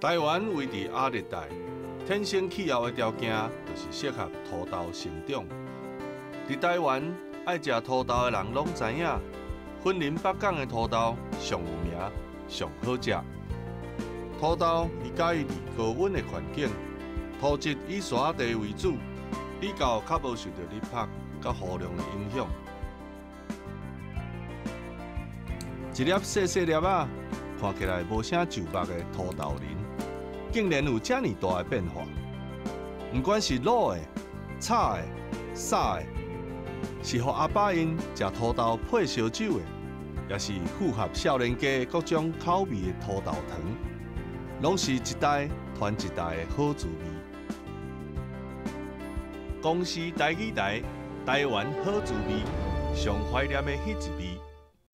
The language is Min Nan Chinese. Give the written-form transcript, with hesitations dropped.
台灣位佇亞熱帶，天生氣候的條件就是適合土豆生長。佇台灣愛食土豆的人攏知影，雲林北港的土豆上有名、上好食。土豆伊佮意佇高溫的環境，土質以沙仔地為主，比較較無受著日曬佮雨量的影響。一粒細細粒仔，看起來無啥注目的土豆仁，竟然有遮爾大的變化。毋管是滷的、炒的、煠的，是予阿爸𪜶食土豆配燒酒的，抑是符合少年家各種口味的土豆糖，攏是一代傳一代的好滋味。公視台語台，台灣好滋味，上懷念的彼一味。